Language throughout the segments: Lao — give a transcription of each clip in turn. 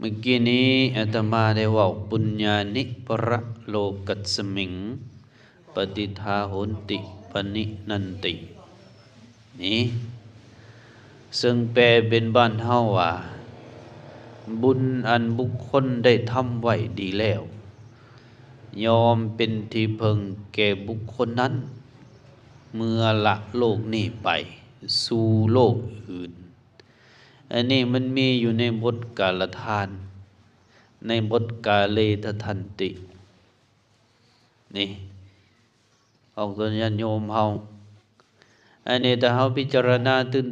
ມື້ກີ້ນີ້ອາດຕະມາໄດ້ເວົ້າ ປຸນຍານິປະໂລກັດສະມິງ ປະຕິດຖາໂຫນຕິປະນິນັນຕິ ນີ້ ເຊິ່ງແປເປັນບ້ານເຮົາວ່າ ບຸນອັນບຸກຄົນໄດ້ທຳໄວ້ດີແລ້ວ ຍ່ອມເປັນທີ່ເພິ່ງແກ່ບຸກຄົນນັ້ນ ເມື່ອລະໂລກນີ້ໄປສູ່ໂລກອື່ນ. ອັນນີ້ມັນມີຢູ່ໃນບົດກາລະທານ ໃນບົດກາເລທະທັນຕິ ນີ້ ອອກຕົນຍາດໂຍມເຮົາ ອັນນີ້ຖ້າເຮົາພິຈາລະນາຕື່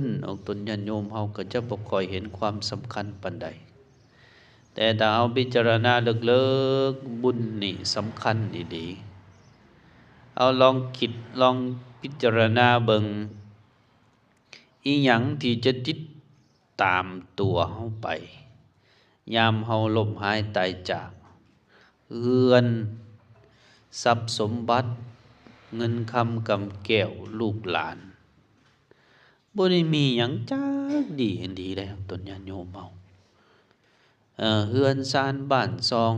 ນໆ ອອກຕົນຍາດໂຍມເຮົາກໍຈະບໍ່ຄ່ອຍເຫັນຄວາມສຳຄັນປານໃດ. ແຕ່ຖ້າເຮົາພິຈາລະນາເລິກໆ ບຸນນີ້ສຳຄັນອີ່ຫຼີ. ເຮົາລອງຄິດ ລອງພິຈາລະນາເບິ່ງ ອີ່ຫຍັງທີ່ຈະຕິດຕາມຕົວເຮົາໄປ ຍາມເຮົາລົ້ມຫາຍຕາຍຈາກ? ເຮືອນ, ຊັບສົມບັດ, ເງິນຄຳກຳແກ້ວ, ລູກຫຼານ. ບໍ່ໄດ້ມີຫຍັງຈັກດີອັນດີໃດ ອອກຕົນຍາດໂຍມເຮົາ. ເຮືອນຊານບ້ານຊ່ອງ,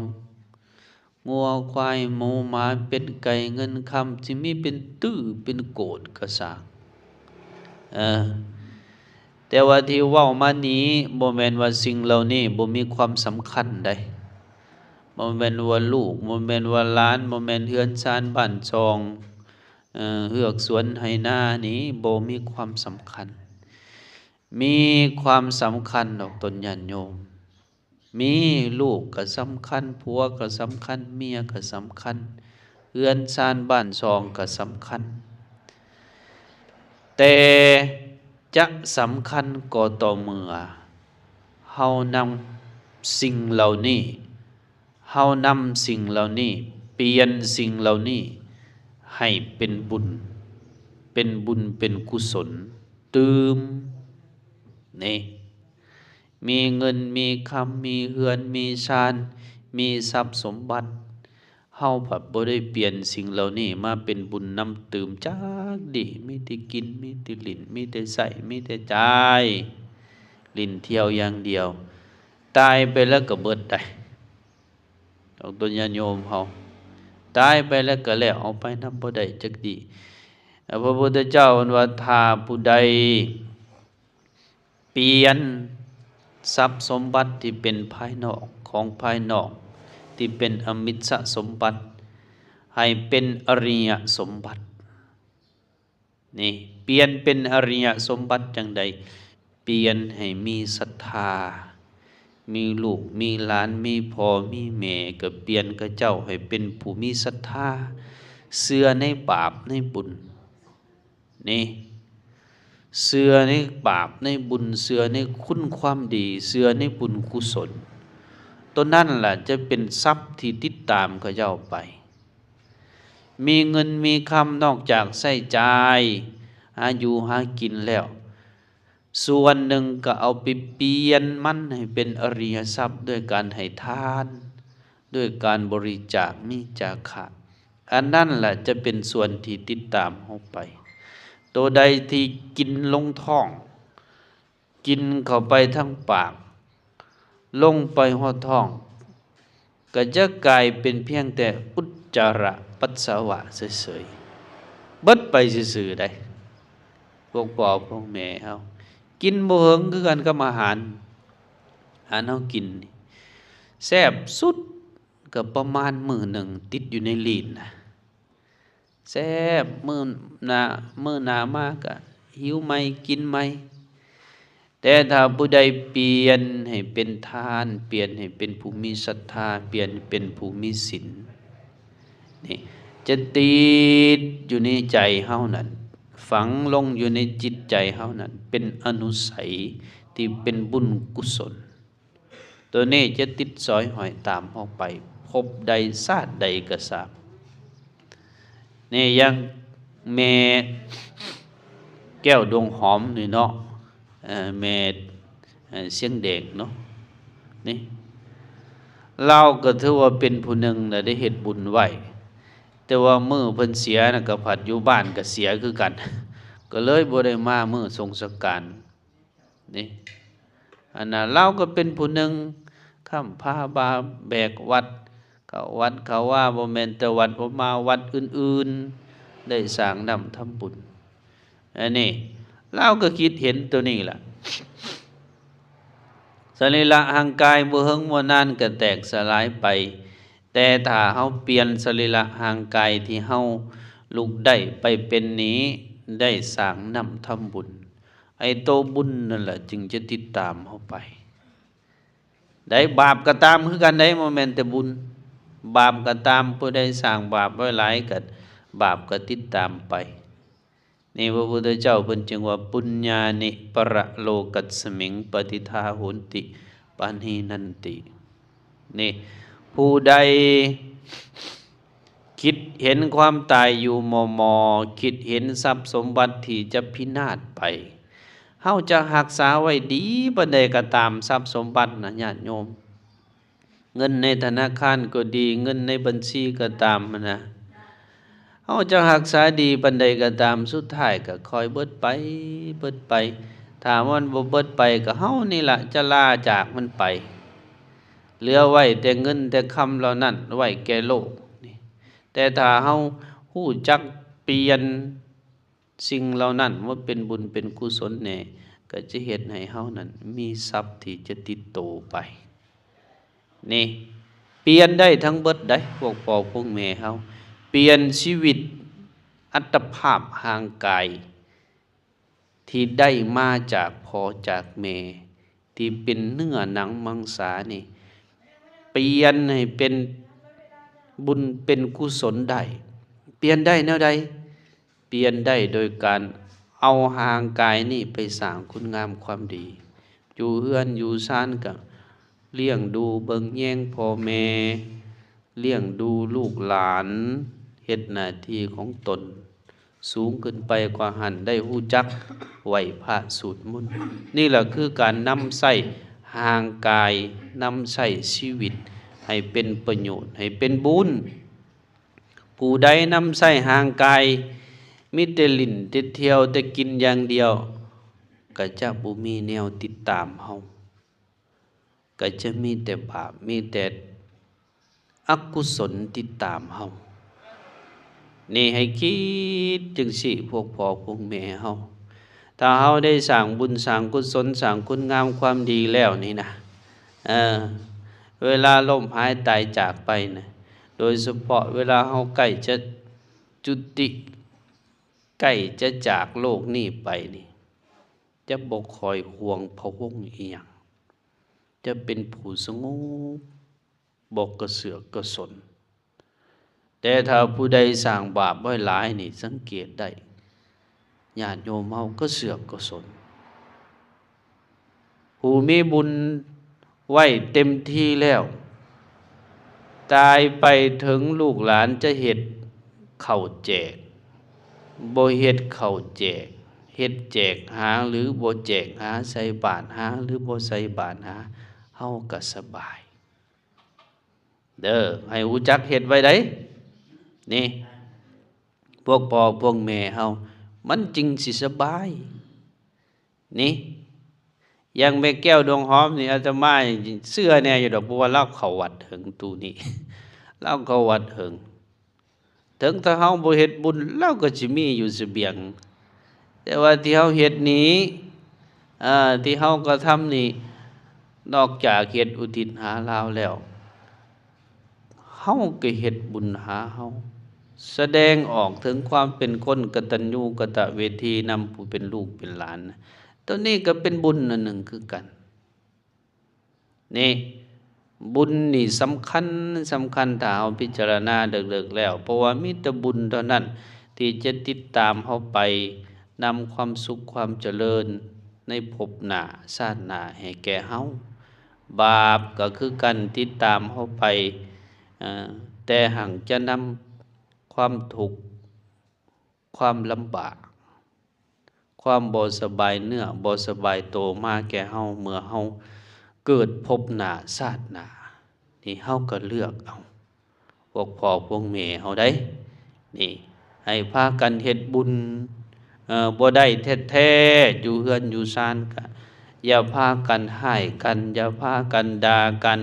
ງົວຄວາຍໝູໝາເປັດໄກ່ເງິນຄຳ ຊິມີເປັນຕື້ເປັນໂກດກະຊ່າງ. ເອີ ແຕ່ວ່າທີ່ເວົ້າມານີ້ ບໍ່ແມ່ນວ່າສິ່ງເຫຼົ່ານີ້ບໍ່ມີຄວາມສຳຄັນໃດ. ບໍ່ແມ່ນວ່າລູກ, ບໍ່ແມ່ນວ່າຫຼານ, ບໍ່ແມ່ນເຮືອນຊານບ້ານຊ່ອງ, ເຮືອກສວນໄຮ່ນານີ້ບໍ່ມີຄວາມສຳຄັນ. ມີຄວາມສຳຄັນດອກ ຕົນຍາດໂຍມ. ມີລູກກໍສຳຄັນ, ຜົວກໍສຳຄັນ, ເມຍກໍສຳຄັນ, ເຮືອນຊານບ້ານຊ່ອງກໍສຳຄັນ. ແຕ່ຈະສຳຄັນກໍຕໍ່ເມື່ອເຮົານຳສິ່ງເຫຼົ່ານີ້ ເຮົານຳສິ່ງເຫຼົ່ານີ້, ປ່ຽນສິ່ງເຫຼົ່ານີ້ໃຫ້ເປັນບຸນ, ເປັນບຸນເປັນກຸສົນຕື່ມ. ນີ້ ມີເງິນມີຄຳ, ມີເຮືອນມີຊານ, ມີຊັບສົມບັດ, ເຮົາພັດບໍ່ໄດ້ປ່ຽນສິ່ງເຫຼົ່ານີ້ມາເປັນບຸນນຳຕື່ມຈັກດີ້, ມີແຕ່ກິນ, ມີແຕ່ຫຼິ້ນ, ມີແຕ່ໃຊ້, ມີແຕ່ຈ່າຍ, ຫຼິ້ນທ່ຽວຢ່າງດຽວ. ຕາຍໄປແລ້ວກໍເບິດໄດ໋. ອອກຕົນຍາດໂຍມເຮົາ ຕາຍໄປແລ້ວກໍແລ້ວ ເອົາໄປນຳບໍ່ໄດ້ຈັກດີ້. ພະພຸດທະເຈົ້າເພິ່ນວ່າ ຖ້າຜູ້ໃດປ່ຽນຊັບສົມບັດທີ່ເປັນພາຍນອກ, ຂອງພາຍນອກທີ່ເປັນອະມິດຊະສົມບັດ ໃຫ້ເປັນອະລິຍະສົມບັດ. ນີ້ ປ່ຽນເປັນອະລິຍະສົມບັດຈັ່ງໃດ? ປ່ຽນໃຫ້ມີສັດທາ, ມີລູກມີຫຼານ, ມີພໍ່ມີແມ່, ກໍປ່ຽນເຂົາເຈົ້າໃຫ້ເປັນຜູ້ມີສັດທາ, ເຊື່ອໃນບາບໃນບຸນ. ນີ້ ເຊື່ອໃນບາບໃນບຸນ, ເຊື່ອໃນຄຸນຄວາມດີ, ເຊື່ອໃນບຸນກຸສົນ. ໂຕນັ້ນລະຈະເປັນຊັບທີ່ຕິດຕາມເຂົາເຈົ້າໄປ. ມີເງິນມີຄຳນອກຈາກໃຊ້ຈ່າຍຫາຢູ່ຫາກິນແລ້ວ, ສ່ວນໜຶ່ງກໍເອົາໄປປ່ຽນມັນໃຫ້ເປັນອະລິຍະຊັບ ດ້ວຍການໃຫ້ທານ, ດ້ວຍການບໍລິຈາກ, ມີຈາຄະ. ອັນນັ້ນລະຈະເປັນສ່ວນທີ່ຕິດຕາມເຮົາໄປ. ໂຕໃດທີ່ກິນລົງທ້ອງ, ກິນເຂົ້າໄປທາງປາກ, ລົງໄປຮອດທ້ອງ, ກໍຈະກາຍເປັນພຽງແຕ່ອຸດຈາລະປັດສະວະເສີຍໆ, ເບິດໄປຊື່ໆໄດ໋. ພວກພໍ່ພວກແມ່ເຮົາ ກິນບໍ່ເຫິງຄືກັນກັບອາຫານ, ອາຫານເຮົາກິນນີ້ ແຊບສຸດກໍປະມານມື້ໜຶ່ງຕິດຢູ່ໃນລີ້ນນະ. ແຊບ, ມື້ໜ້າ, ມື້ໜ້າມາກະຫິວໃໝ່, ກິນໃໝ່. ແຕ່ຖ້າຜູ້ໃດປ່ຽນໃຫ້ເປັນທານ, ປ່ຽນໃຫ້ເປັນຜູ້ມີສັດທາ, ປ່ຽນເປັນຜູ້ມີສິນ, ນີ້ ຈະຕິດຢູ່ໃນໃຈເຮົານັ້ນ, ຝັງລົງຢູ່ໃນຈິດໃຈເຮົານັ້ນ, ເປັນອະນຸໄສທີ່ເປັນບຸນກຸສົນ. ໂຕນີ້ຈະຕິດສອຍຫ້ອຍຕາມເຮົາໄປ ພົບໃດຊາດໃດກໍຊ່າງ. ນີ້ຢ່າງແມ່ແກ້ວດວງຫອມນີ້ເນາະ, ເອີ ແມ່ ເອີ ຊຽງແດງເນາະ, ນີ້ ລາວກໍຖືວ່າເປັນຜູ້ໜຶ່ງນະ ໄດ້ເຮັດບຸນໄວ້, ແຕ່ວ່າມື້ເພິ່ນເສຍນະ ກໍພັດຢູ່ບ້ານກໍເສຍຄືກັນ, ກໍເລີຍບໍ່ໄດ້ມາມື້ສົ່ງສະການ. ນີ້ ອັນນ່າ ລາວກໍເປັນຜູ້ໜຶ່ງຄ້ຳພາບາແບກວັດ ເຂົ້າວັດເຂົ້າວາ ບໍ່ແມ່ນແຕ່ວັດ ບໍ່ມາວັດອື່ນໆ ໄດ້ສ້າງນ້ຳທຳບຸນ. ອັນນີ້ລາວກໍຄິດເຫັນໂຕນີ້ລະ ສະລີລະຮ່າງກາຍບໍ່ເຫິງບໍ່ນານກໍແຕກສະຫຼາຍໄປ, ແຕ່ຖ້າເຮົາປ່ຽນສະລີລະຮ່າງກາຍທີ່ເຮົາລຸກໄດ້ໄປເປັນນີ້ ໄດ້ສ້າງນ້ຳທຳບຸນ, ໄອ້ໂຕບຸນນັ້ນລະຈຶ່ງຈະຕິດຕາມເຮົາໄປ. ໄດ້ບາບກໍຕາມຄືກັນເດ້ ບໍ່ແມ່ນແຕ່ບຸນ. ບາບກໍຕາມ, ຜູ້ໃດສ້າງບາບໄວ້ຫຼາຍກໍ ບາບກໍຕິດຕາມໄປ. ນີ້ພະພຸດທະເຈົ້າເພິ່ນຈຶ່ງວ່າ ປຸນຍານິປະໂລກັດສະມິງ ປະຕິດຖາໂຫນຕິ ປະນີນັນຕິ. ນີ້ ຜູ້ໃດຄິດເຫັນຄວາມຕາຍຢູ່ມໍ່ໆ, ຄິດເຫັນຊັບສົມບັດທີ່ຈະພິນາດໄປ, ເຮົາຈະຮັກສາໄວ້ດີປານໃດກໍຕາມ, ຊັບສົມບັດນະ ຍາດໂຍມ, ເງິນໃນທະນາຄານກໍດີ, ເງິນໃນບັນຊີກໍຕາມຫັ້ນນະ, ເຮົາຈະຮັກສາດີປານໃດກໍຕາມ, ສຸດທ້າຍກໍຄ່ອຍເບິດໄປ, ເບິດໄປ. ຖ້າມັນບໍ່ເບິດໄປ, ກໍເຮົານີ້ລະຈະລາຈາກມັນໄປ, ເຫຼືອໄວ້ແຕ່ເງິນແຕ່ຄຳເຫຼົ່ານັ້ນໄວ້ແກ່ໂລກນີ້. ແຕ່ຖ້າເຮົາຮູ້ຈັກປ່ຽນ ສິ່ງເຫຼົ່ານັ້ນມາເປັນບຸນເປັນກຸສົນແດ່, ກໍຈະເຮັດໃຫ້ເຮົານັ້ນມີຊັບທີ່ຈະຕິດໂຕໄປ. ນີ້ ປ່ຽນໄດ້ທັງເບິດໃດ໋ ພວກພໍ່ພວກແມ່ເຮົາ, ປ່ຽນຊີວິດ ອັດຕະພາບຮ່າງກາຍທີ່ໄດ້ມາຈາກພໍ່ຈາກແມ່ ທີ່ເປັນເນື້ອໜັງມັງສານີ້ ປ່ຽນໃຫ້ເປັນບຸນເປັນກຸສົນໄດ້. ປ່ຽນໄດ້ແນວໃດ? ປ່ຽນໄດ້ໂດຍການເອົາຮ່າງກາຍນີ້ໄປສ້າງຄຸນງາມຄວາມດີ, ຢູ່ເຮືອນຢູ່ຊານກະລ້ຽງດູເບິ່ງແຍງພໍ່ແມ່, ລ້ຽງດູລູກຫຼານ, ເຮັດໜ້າທີ່ຂອງຕົນ. ສູງຂຶ້ນໄປກວ່າຫັ້ນ ໄດ້ຮູ້ຈັກໄຫວ້ພະສວດມົນ. ນີ້ລະຄືການນຳໃຊ້ຮ່າງກາຍ, ນຳໃຊ້ຊີວິດໃຫ້ເປັນປະໂຫຍດ, ໃຫ້ເປັນບຸນ. ຜູ້ໃດນຳໃຊ້ຮ່າງກາຍ ມີແຕ່ຫຼິ້ນແຕ່ທ່ຽວແຕ່ກິນຢ່າງດຽວ, ກະຈະບໍ່ມີແນວຕິດຕາມເຮົາ. ກໍຈະມີແຕ່ບາບ, ມີແຕ່ອະກຸສົນຕິດຕາມເຮົາ. ນີ້ໃຫ້ຄິດຈັ່ງຊີ້ ພວກພໍ່ພວກແມ່ເຮົາ, ຖ້າເຮົາໄດ້ສ້າງບຸນສ້າງກຸສົນ ສ້າງຄຸນງາມຄວາມດີແລ້ວນີ້ນະ, ເອີ, ເວລາລົ້ມຫາຍຕາຍຈາກໄປນະ, ໂດຍສະເພາະເວລາເຮົາໃກ້ຈະຈຸຕິ, ໃກ້ຈະຈາກໂລກນີ້ໄປນີ້, ຈະບໍ່ຄ່ອຍຫ່ວງພະວົງອີ່ຫຍັງ, ຈະເປັນຜູ້ສະຫງົບ, ບໍ່ກະເຊືອກກະສົນ. ແຕ່ຖ້າຜູ້ໃດສ້າງບາບໄວ້ຫຼາຍນີ້, ສັງເກດໄດ້, ຍາດໂຍມເຮົາກະເຊືອກກະສົນ. ຜູ້ມີບຸນໄວ້ເຕັມທີ່ແລ້ວ, ຕາຍໄປເຖິງລູກຫຼານຈະເຮັດເຂົ້າແຈກ, ບໍ່ເຮັດເຂົ້າແຈກ, ເຮັດແຈກຫາ ຫຼື ບໍ່ແຈກຫາ, ໃສ່ບາດຫາ ຫຼື ບໍ່ໃສ່ບາດຫາ, ເຮົາກະສະບາຍ. ເດີ, ໃຫ້ຮູ້ຈັກເຮັດໄວ້ໃດ໋. ນີ້, ພວກພໍ່ພວກແມ່ເຮົາ, ມັນຈຶ່ງຊິສະບາຍ. ນີ້, ຢ່າງແມ່ແກ້ວດວງຫອມນີ້ ອາດຕະມາເຊື່ອແດ່ຢູ່ດອກ, ເພາະວ່າລາວເຂົ້າວັດເຖິງຕູ້ນີ້, ລາວເຂົ້າວັດເຖິງ. ເຖິງຖ້າເຮົາບໍ່ເຮັດບຸນ, ລາວກໍຊິມີຢູ່ສະບຽງ. ແຕ່ວ່າທີ່ເຮົາເຮັດນີ້, ເອີ, ທີ່ເຮົາກະທຳນີ້, ນອກຈາກເຮັດອຸທິດຫາລາວແລ້ວ, ເຮົາກໍເຮັດບຸນຫາເຮົາ, ສະແດງອອກເຖິງຄວາມເປັນຄົນກະຕັນຍູກະຕະເວທີນຳຜູ້ເປັນລູກເປັນຫຼານ. ໂຕນີ້ກໍເປັນບຸນອັນໜຶ່ງຄືກັນ. ນີ້, ບຸນນີ້ສຳຄັນ, ສຳຄັນຖ້າເຮົາພິຈາລະນາເລິກໆແລ້ວ, ເພາະວ່າມີແຕ່ບຸນເທົ່ານັ້ນທີ່ຈະຕິດຕາມເຮົາໄປ, ນຳຄວາມສຸກຄວາມຈະເລີນໃນພົບໜ້າຊາດໜ້າໃຫ້ແກ່ເຮົາ. ບາບກໍຄືກັນ, ຕິດຕາມເຮົາໄປ, ເອີ, ແຕ່ຫາກຈະນຳຄວາມທຸກ, ຄວາມລຳບາກ, ຄວາມບໍ່ສະບາຍເນື້ອບໍ່ສະບາຍໂຕມາແກ່ເຮົາ ເມື່ອເຮົາເກີດພົບໜ້າຊາດໜ້າ. ນີ້ເຮົາກໍເລືອກເອົາ, ພວກພໍ່ພວກແມ່ເຮົາໃດ໋. ນີ້, ໃຫ້ພາກັນເຮັດບຸນ, ເອີ, ບໍ່ໄດ້ແທ້ໆ, ຢູ່ເຮືອນຢູ່ຊານກະ ຢ່າພາກັນຮ້າຍກັນ, ຢ່າພາກັນດ່າກັນ,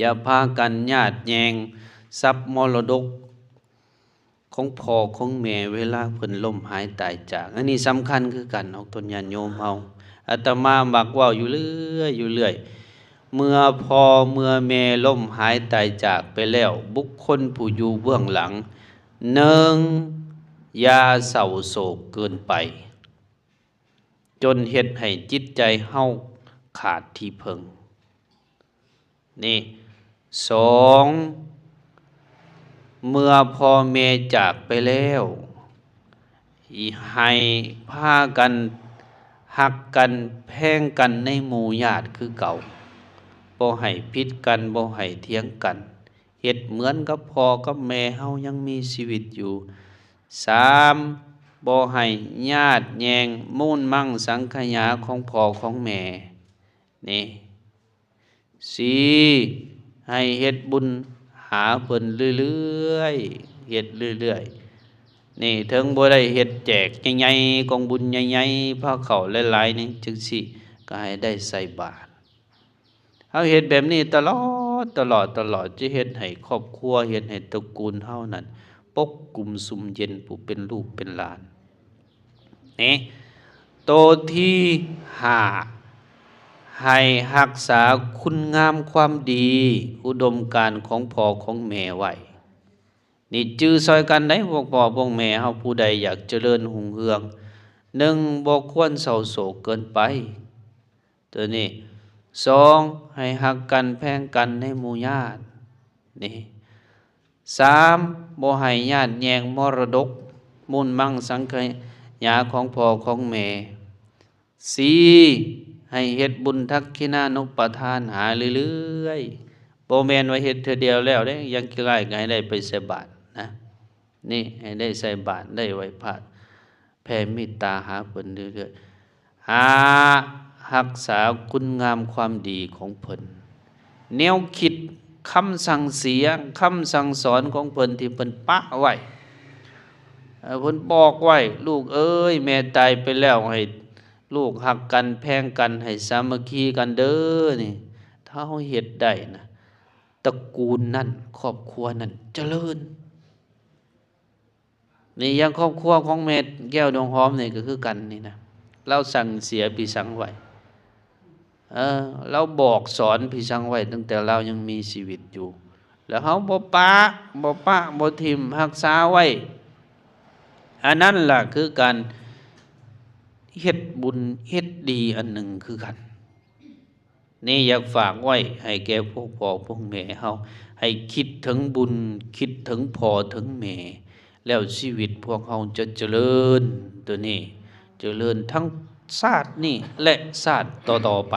ຢ່າພາກັນຍາດແຍ່ງຊັບມໍລະດົກ ຂອງພໍ່ຂອງແມ່ເວລາເພິ່ນລົ້ມຫາຍຕາຍຈາກ. ອັນນີ້ສຳຄັນຄືກັນເນາະ ຕົນຍາດໂຍມເຮົາ. ອາດຕະມາມັກເວົ້າຢູ່ເລື້ອຍ ຢູ່ເລື້ອຍ, ເມື່ອພໍ່ເມື່ອແມ່ລົ້ມຫາຍຕາຍຈາກໄປແລ້ວ, ບຸກຄົນຜູ້ຢູ່ເບື້ອງຫຼັງ, ໜຶ່ງ, ຢ່າເສົ້າໂສກເກີນໄປ ຈົນເຮັດໃຫ້ຈິດໃຈເຮົາຂາດທີ່ເພິ່ງ. ນີ້ ສອງ ເມື່ອພໍ່ແມ່ຈາກໄປແລ້ວ, ໃຫ້ພາກັນຮັກກັນແພງກັນໃນໝູ່ຍາດຄືເກົ່າ, ບໍ່ໃຫ້ຜິດກັນ, ບໍ່ໃຫ້ຖຽງກັນ, ເຮັດເໝືອນກັບພໍ່ກັບແມ່ເຮົາຍັງມີຊີວິດຢູ່. ສາມ ບໍ່ໃຫ້ຍາດແຍ່ງມູນມັງສັງຂະຫຍາຂອງພໍ່ຂອງແມ່. ນີ້ ສີ່ ໃຫ້ເຮັດບຸນຫາເພິ່ນເລື້ອຍໆ, ເຮັດເລື້ອຍໆ. ນີ້ ເຖິງບໍ່ໄດ້ເຮັດແຈກໃຫຍ່ໆ, ກອງບຸນໃຫຍ່ໆ, ພາເຂົ້າຫຼາຍໆ ນີ້ ຈັ່ງຊີ້ ກໍໃຫ້ໄດ້ໃສ່ບາດ. ເຮົາເຮັດແບບນີ້ຕະຫຼອດ, ຕະຫຼອດ, ຕະຫຼອດ, ຈະເຮັດໃຫ້ຄອບຄົວ, ເຮັດໃຫ້ຕະກູນເຮົານັ້ນປົກກຸມຊຸ່ມເຢັນ ຜູ້ເປັນລູກເປັນຫຼານ. ນີ້ ໂຕທີຫ້າ ໃຫ້ຮັກສາຄຸນງາມຄວາມດີ ອຸດົມການຂອງພໍ່ຂອງແມ່ໄວ້. ນີ້ຈື່ຊ່ອຍກັນໄດ໋ ພວກພໍ່ພວກແມ່ເຮົາ, ຜູ້ໃດຢາກຈະເລີນຮຸ່ງເຮືອງ, ໜຶ່ງ ບໍ່ຄວນເສົ້າໂສກເກີນໄປ. ຕົວນີ້ ສອງ ໃຫ້ຮັກກັນແພງກັນໃນໝູ່ຍາດ. ນີ້ ສາມ ບໍ່ໃຫ້ຍາດແຍ່ງມໍລະດົກ ມູນມັງສັງຂະຫຍາຂອງພໍ່ຂອງແມ່. ສີ່ ໃຫ້ເຮັດບຸນທັກຂິນານຸປະທານຫາເລື້ອຍໆ, ບໍ່ແມ່ນວ່າເຮັດເທື່ອດຽວແລ້ວເດ້, ຢ່າງຂີ້ລ້າຍກໍໃຫ້ໄດ້ໄປໃສ່ບາດນະ. ນີ້ ໃຫ້ໄດ້ໃສ່ບາດ, ໄດ້ໄຫວ້ພະ, ແຜ່ເມດຕາຫາເພິ່ນເລື້ອຍໆ. ຫ້າ ຮັກສາຄຸນງາມຄວາມດີຂອງເພິ່ນ, ແນວຄິດ, ຄຳສັ່ງເສຍ, ຄຳສັ່ງສອນຂອງເພິ່ນທີ່ເພິ່ນປະໄວ້, ເອີ ເພິ່ນບອກໄວ້, ລູກເອີຍ, ແມ່ຕາຍໄປແລ້ວ, ໃຫ້ລູກຮັກກັນ, ແພງກັນ, ໃຫ້ສາມັກຄີກັນເດີ້. ນີ້ ຖ້າເຮົາເຮັດໄດ້ນະ, ຕະກູນນັ້ນ, ຄອບຄົວນັ້ນຈະເລີນ. ນີ້ ຢ່າງຄອບຄົວຂອງແມ່ແກ້ວດວງຫອມນີ້ກໍຄືກັນນີ້ນະ, ລາວສັ່ງເສຍພິສັງໄວ້, ເອີ ລາວບອກສອນພິສັງໄວ້ຕັ້ງແຕ່ລາວຍັງມີຊີວິດຢູ່, ແລ້ວເຮົາບໍ່ປະ, ບໍ່ປະ, ບໍ່ຖິ້ມ, ຮັກສາໄວ້. ອັນນັ້ນລະຄືການເຮັດບຸນເຮັດດີອັນໜຶ່ງຄືກັນ. ນີ້ຢາກຝາກໄວ້ໃຫ້ແກ່ພວກພໍ່ພວກແມ່ເຮົາ, ໃຫ້ຄິດເຖິງບຸນ, ຄິດເຖິງພໍ່ເຖິງແມ່, ແລ້ວຊີວິດພວກເຮົາຈະຈະເລີນ, ຕົວນີ້ຈະເລີນທັງຊາດນີ້ ແລະ ຊາດຕໍ່ໆໄປ.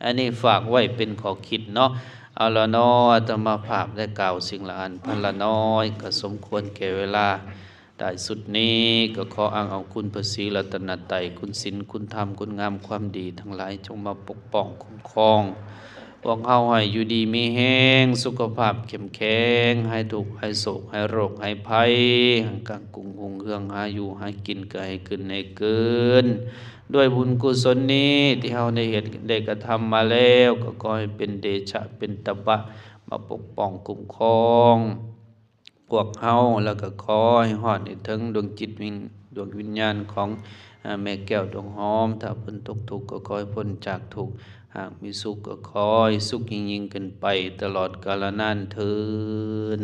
ອັນນີ້ຝາກໄວ້ເປັນຂໍ້ຄິດເນາະ. ເອົາລະເນາະ, ອາດຕະມາພາບໄດ້ກ່າວສິ່ງລະອັນພັນລະນ້ອຍ ກໍສົມຄວນແກ່ເວລາ. ທ້າຍສຸດນີ້ກໍຂໍອ້າງເອົາຄຸນພະສີລັດຕະນະໄຕ, ຄຸນສິນ, ຄຸນທຳ, ຄຸນງາມຄວາມດີທັງຫຼາຍ ຈົ່ງມາປົກປ້ອງຄຸ້ມຄອງພວກເຮົາໃຫ້ຢູ່ດີມີແຮງ, ສຸຂະພາບເຂັ້ມແຂງ, ຫາຍທຸກ, ຫາຍໂສກ, ຫາຍໂລກ, ຫາຍໄພ, ໃຫ້ກາງກຸງຮຸ່ງເຮືອງ, ຫາຢູ່ຫາກິນກໍໃຫ້ຂຶ້ນໃຫ້ເກີນ. ດ້ວຍບຸນກຸສົນນີ້ທີ່ເຮົາໄດ້ເຮັດໄດ້ກະທຳມາແລ້ວ, ກໍຂໍໃຫ້ເປັນເດຊະເປັນຕະບະ ມາປົກປ້ອງຄຸ້ມຄອງ ພວກເຮົາ, ແລ້ວກໍຂໍໃຫ້ຮອດໃຫ້ເຖິງດວງຈິດວິນ ດວງວິນຍານຂອງ ເອີ ແມ່ແກ້ວດວງຫອມ. ຖ້າເພິ່ນຕົກທຸກກໍຂໍໃຫ້ພົ້ນຈາກທຸກ, ຫາກມີສຸກກໍຂໍໃຫ້ສຸກຍິ່ງໆຂຶ້ນໄປຕະຫຼອດກາລະນານເທີ້ນ.